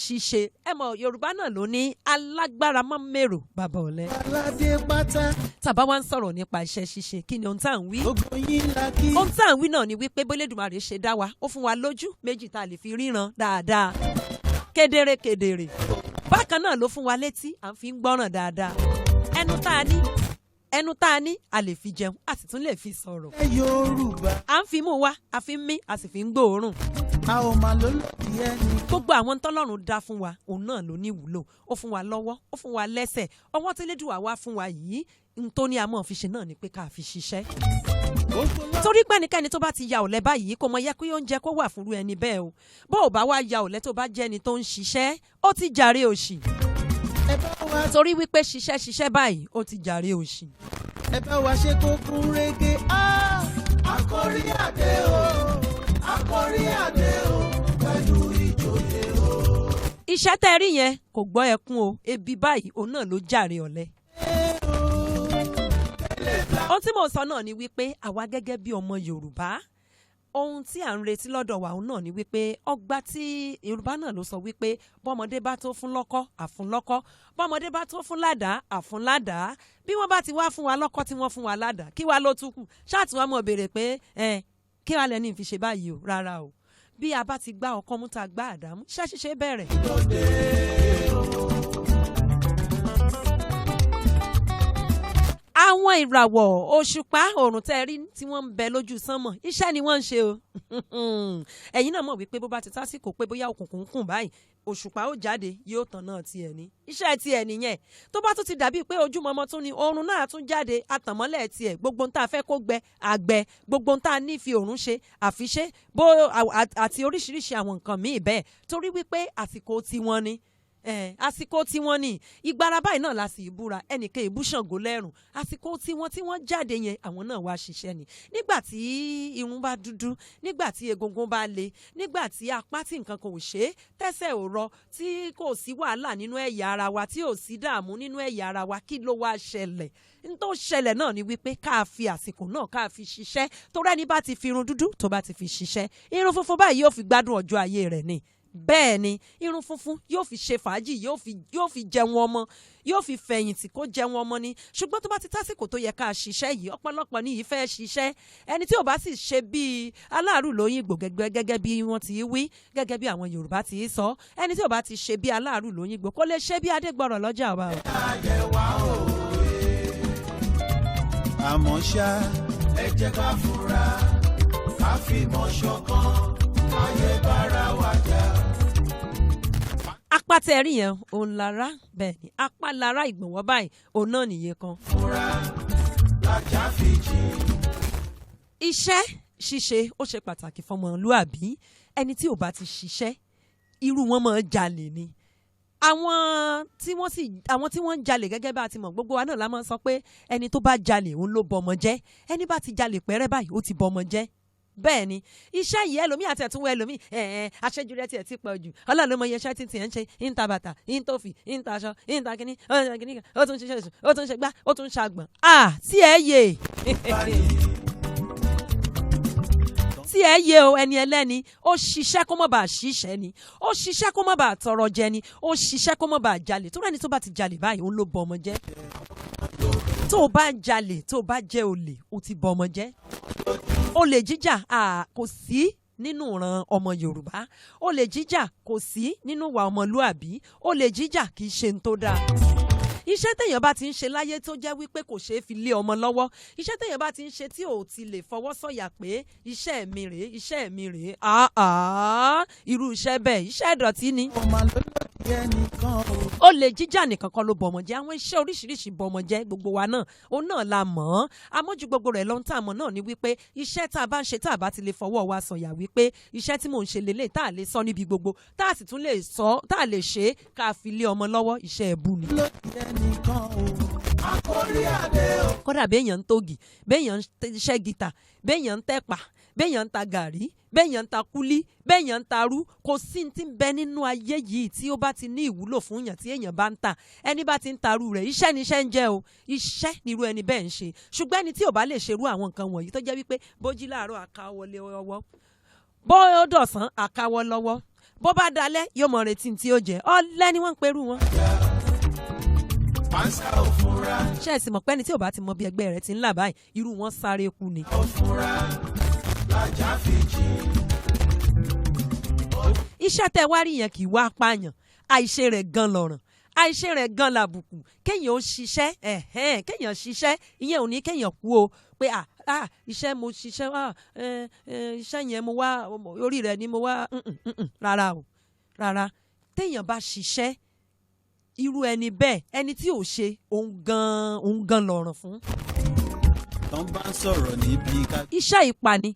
ṣíṣe. Ẹ mọ̀, Yorùbá náà ló ní alágbára má mèrò bàbá ọ̀lẹ. Aládé pátá. Tàbá wá ń sọ̀rọ̀ nípa iṣẹ́ ṣíṣe, kí ni ohun tá à ń wí? Gbogbo yín la kí. Ohun tá à ń wí náà ni wípé bólédùmarè ṣe dá wa, ó fún wa lójú méjì tá a lè fi ríran dáadáa kedere kedere. Bákan náà ló fún wa létí, à ń fi ń gbọ́ràn dáadáa. Ẹnu tá a ní, a lè fi jẹun, a sì tún lè fi sọ̀rọ̀. Ẹ Yorùbá. À ń fi mú wa, a fi ń mí, a sì fi ń gbóòórùn. A ò mà lólòdì ẹni. Gbogbo àwọn tọ́lọ́run dá fún wa, òun náà ló ní ìwúlò. Ó fún wa lọ́wọ́, ó fún wa lẹ́sẹ̀. Ọwọ́ tí Elédùà wá fún wa yìí, n tó ní a máa fi ṣe náà ni pé ká fi ṣiṣẹ́. Gbogbo lọ. Torí pé ẹnikẹ́ni tó bá ti ya ọ̀lẹ báyìí, kò mọ yẹ kí oúnjẹ kó wà fúnrú ẹni bẹ́ẹ̀ o. Bó o bá wá ya ọ̀lẹ, tó bá jẹ́ ẹni tó ń ṣiṣẹ́, ó ti jàre òṣì. Ẹ bá wa. Torí wípé ṣiṣẹ́ ṣiṣẹ́ báyìí, ó ti jàre òṣì. Ẹ bá wa ṣe kó kún régé. Ah! Àkórí àdé o, àkórí àdé o, pẹ̀lú ìjòyè o. Iṣẹ́ tẹ́ ẹ rí yẹn kò gbọ́ ẹkún o. Ebi báyìí, òun náà ló jàre ọ̀lẹ. Ohun tí mò ń sọ náà ni wípé àwa gẹ́gẹ́ bí ọmọ Yorùbá, ohun tí à ń retí lọ́dọ̀ wa, òun náà ni wípé ọgbà tí Yorùbá náà ló sọ wípé bọ́mọdé bá tó fún lọ́kọ́, àfún lọ́kọ́; bọ́mọdé bá tó fún ládàá, àfún ládàá. Bí wọ́n bá ti wá fún wa lọ́kọ́, tí wọ́n fún wa ládàá, kí wá ló tún kù? Ṣáà tí wọ́n mọ̀ béèrè pé ẹ kí wàá lẹ́ni fi ṣe báyìí o? Rárá o. Bí a bá ti gbá ọkọ́ mú, tá a gbá àdá mú, iṣẹ́ ṣíṣe bẹ̀rẹ̀. Àwọn ìràwọ̀, òṣùpá, òrùn tẹ́ ẹ rí tí wọ́n ń bẹ lójú sánmọ̀, iṣẹ́ ni wọ́n ń ṣe o. Ẹ̀yin náà mọ̀ wípé bó bá ti tásìkò pé bóyá òkùnkùn ń kùn báyìí, òṣùpá ó jáde, yóò tàn náà tiẹ̀ ní iṣẹ́ tiẹ̀ nìyẹn. Tó bá tún ti dàbí pé ojúmọmọ tún ni, oòrùn náà tún jáde, àtànmọ́lẹ̀ tiẹ̀. Gbogbo ń tá a fẹ́ kó gbẹ àgbẹ̀, gbogbo ń tá a ní fi òòrùn ṣe àfiṣe bó àti oríṣiríṣi àwọn nǹkan míì bẹ́ẹ̀, torí wípé àsìkò tiwọn ni, àsìkò tiwọn ni. Ìgbára báyìí náà la sì búra, ẹnìkan ìbú Ṣàngó lẹ́rùn. Àsìkò tiwọn tí wọ́n jáde yẹn, àwọn náà wá ṣiṣẹ́ ni. Nígbà tí irun bá dúdú, nígbà tí egungun bá le, nígbà tí apá tí nǹkan kan ò ṣe é, tẹ́sẹ̀ ò rọ, tí kò sí wàhálà nínú ẹ̀yà ara wa, tí ò sí dààmú nínú ẹ̀yà ara wa, kí ló wá ṣẹlẹ̀? N tó ṣẹlẹ̀ náà ni wípé ká fi àsìkò náà ká fi ṣiṣẹ́. Torí ẹni bá ti fi irun dúdú, tó bá ti fi ṣiṣẹ́, irun funfun báyìí yóò fi gbádùn ọjọ́ ayé rẹ̀ ni. Bẹ́ẹ̀ ni, irun funfun yóò fi ṣe fàájì, yóò fi jẹun ọmọ, yóò fi fẹ̀yìntì kó jẹun ọmọ ni. Ṣùgbọ́n tó bá ti tásìkò tó yẹ ká ṣiṣẹ́ yìí, ọ̀pọ̀lọpọ̀ ní ìfẹ́ ṣiṣẹ́. Ẹni tí ò bá sì ṣe bíi aláàrù lóyìnbó, gẹ́gẹ́ bí wọ́n ti wí, gẹ́gẹ́ bí àwọn Yorùbá ti sọ, ẹni tí ò bá ti ṣe bí aláàrù lóyìnbó, kó lè ṣe bí Adégbọ̀rọ̀ lọ́jà ọba o. Àmọ́ ṣá, ẹ jẹ́ ká fura, ká fìmọ̀ ṣọ̀kan, ayé bára wa jà. Apá tẹ́ ẹ rí yẹn, òun lára. Bẹ́ẹ̀ ni, apá lára, ìgbọ̀nwọ́ báyìí, òun náà nìyẹn kan. Fura làjà fi jì. Iṣẹ́ ṣíṣe ó ṣe pàtàkì fọmọlúàbí. Ẹni tí ò bá ti ṣiṣẹ́, irú wọn máa jalè ni. Àwọn tí wọ́n ń jalè, gẹ́gẹ́ bá a ti mọ̀, gbogbo wa náà la máa ń sọ pé ẹni tó bá jalè, òun ló bọmọ jẹ́. Ẹni bá ti jalè pẹ́rẹ́ báyìí, ó ti bọmọ jẹ́. Bẹ́ẹ̀ ni, iṣẹ́ yìí, ẹlòmíì àti ẹ̀túnwó ẹlòmíì ẹ̀ẹ́n aṣẹ́jú rẹ̀ tiẹ̀ ti pọ̀ jù. Ọlọ́run ló mọ iye iṣẹ́ tí tiẹ̀ ń ṣe: ń ta bàtà, ń tòfì, ń ta aṣọ, ń ta kínní, ó ń ta kínní kan, ó tún ṣiṣẹ́ oṣù, ó tún ṣe gbá, ó tún ṣàgbọ̀n. À tí ẹ yé, tí ẹ yé o. Ẹni ẹlẹ́ni ó ṣiṣẹ́ kó má bàa ṣiṣẹ́ ni, ó ṣiṣẹ́ kó má bàa tọrọ jẹ ni, ó ṣiṣẹ́ kó má bàa jalè. Tó rẹ́ni tó bá ti jalè báyìí, òun ló bọ ọmọ jẹ́. Tó o bá jalè, tó o bá jẹ́ olè, o ti bọ ọmọ jẹ́. Olè jíjà kò sí nínú ìran ọmọ Yorùbá. Olè jíjà kò sí nínú ìwà ọmọlúàbí. Olè jíjà kì í ṣe ń tó dáa. Iṣẹ́ téèyàn bá ti ń ṣe láyé tó jẹ́ wípé kò ṣeé fi lé ọmọ lọ́wọ́, iṣẹ́ téèyàn bá ti ń ṣe tí ò ti lè fọwọ́ sọ̀yà pé iṣẹ́ mi rèé, iṣẹ́ mi rèé, irú iṣẹ́ bẹ́ẹ̀, iṣẹ́ ìdọ̀tí ni. Ọmọ lólòdì ẹnìkan o. Olè jíjà nìkan kan ló bọmọ jẹ́. Àwọn iṣẹ́ oríṣiríṣi bọmọ jẹ́. Gbogbo wa náà, òun náà la mọ̀ ọ́n. Àmọ́ ju gbogbo rẹ̀ lọ́n, tá a mọ̀ náà ni wípé iṣẹ́ tá a bá ń ṣe, tá a bá ti lè fọwọ́ wa sọ̀yà wípé iṣẹ́ tí mò ń ṣe lélẹ̀, tá a lè sọ níbi gbogbo, tá a sì tún lè sọ, tá a lè ṣe é ká fi lé ọmọ lọ́wọ́, iṣẹ́ ẹ̀bù ni. Lólòdì ẹnìkan o. Àkórí àdé o. Kódà béèyàn ń tógi, béèyàn ń ṣẹ́ gìtà, béèyàn ń tẹ̀pà, béèyàn ń ta gàrí, béèyàn ń ta kúlí, béèyàn ń tarú, kò sí ti ń bẹ nínú ayé yìí tí ó bá ti ní ìwúlò fún yàn tí èèyàn bá ń tà, ẹni bá ti ń tarú rẹ̀, iṣẹ́ ni iṣẹ́ ń jẹ́ o. Iṣẹ́ nírú ẹni bẹ́ẹ̀ ń ṣe. Ṣùgbọ́n ẹni tí ò bá lè ṣerú àwọn nǹkan wọ̀nyí, tó jẹ́ wípé bójí láàárọ̀, àkáwọlé ọwọ́, bó dọ̀sán, àkáwọ́ lọ́wọ́. Bó bá dalẹ̀, yóò mọ retí tí ó jẹ. Ọ̀lẹ ni wọ́n ń perú wọn. Pàṣẹ ò fura. Ṣé ẹ sì mọ̀ pé ẹni tí ò bá ti mọ bí ẹgbẹ́ rẹ̀ ti ń là báyìí, irú wọn sáré kú ni. Ò fura lájà fi jì. Iṣẹ́ tẹ́ wá rí yẹn kì í wá pààyàn. Àìṣe rẹ̀ gan lọ̀ràn, àìṣe rẹ̀ gan làbùkù. Kéèyàn ó ṣiṣẹ́ ẹ̀hẹ́n, kéèyàn ṣiṣẹ́, ìyẹn ò ní kéèyàn kú o, pé à à iṣẹ́ mo ṣiṣẹ́, à ẹ ẹ iṣẹ́ yẹn mo wá orí rẹ̀ ni mo wá. Rárá o, rárá. Téèyàn bá ṣiṣẹ́, irú ẹni bẹ́ẹ̀, ẹni tí ò ṣe, òun gan, òun gan lọ̀ràn fún. Tán bá ń sọ̀rọ̀ níbi ká. Iṣẹ́ ìpani,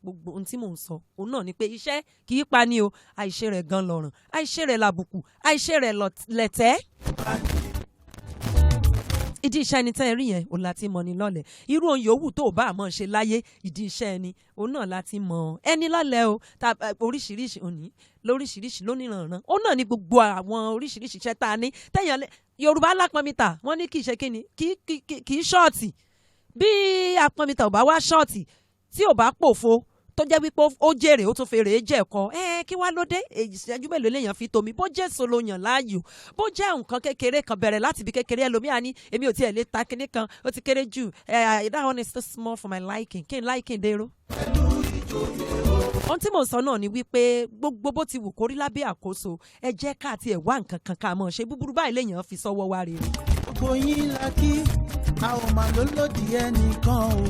gbogbo ohun tí mò ń sọ òun náà ni pé iṣẹ́ kì í pani o. Àìṣe rẹ̀ gan lọ̀ràn, àìṣe rẹ̀ làbùkù, àìṣe rẹ̀ lẹ̀tẹ́. Ìdí iṣẹ́ ẹni tẹ́ ẹ rí yẹn, òun la ti mọ̀ ní lọ́lẹ̀. Irú ohun yòówù tó o bá mọ̀ ṣe láyé, ìdí iṣẹ́ ẹni, òun náà la ti mọ̀ ẹni lọ́lẹ̀ o. Ta oríṣiríṣi òní lóríṣiríṣi lóníranran, òun náà ni gbogbo àwọn oríṣiríṣi iṣẹ́ tá a ní. Tẹ̀yàn Yorùbá lápọnmítà, wọ́n ní kì í ṣe kíni, kì í short. Bí apọnmítà ò bá wá short, tí ò bá pòfo, tó jẹ́ wípé ó jèrè, ó tún fèrè jẹ̀kọ ẹ, kí wá ló dé? Ìṣẹ́jú mélòó lèèyàn fi tomi? Bó jẹ́ èso lo yàn láàyò, bó jẹ́ nǹkan kékeré kan, bẹ̀rẹ̀ láti ibi kékeré. Ẹlòmíà ní, "Èmi ò tiẹ̀ lè ta kinní kan, ó ti kéré jù. That one is too small for my liking." Kí n liking dérò. Ohun tí mò ń sọ náà ni wípé gbogbo bó ti wù kórí lábẹ́ àkóso, ẹ jẹ́ ká tiẹ̀ wá nǹkan kan ká mọ̀ ṣe. Búburú báyìí lèèyàn fi sọ́wọ́ wá rere. Gbogbo yín la kí, a ò mà lólòdì ẹnìkan o.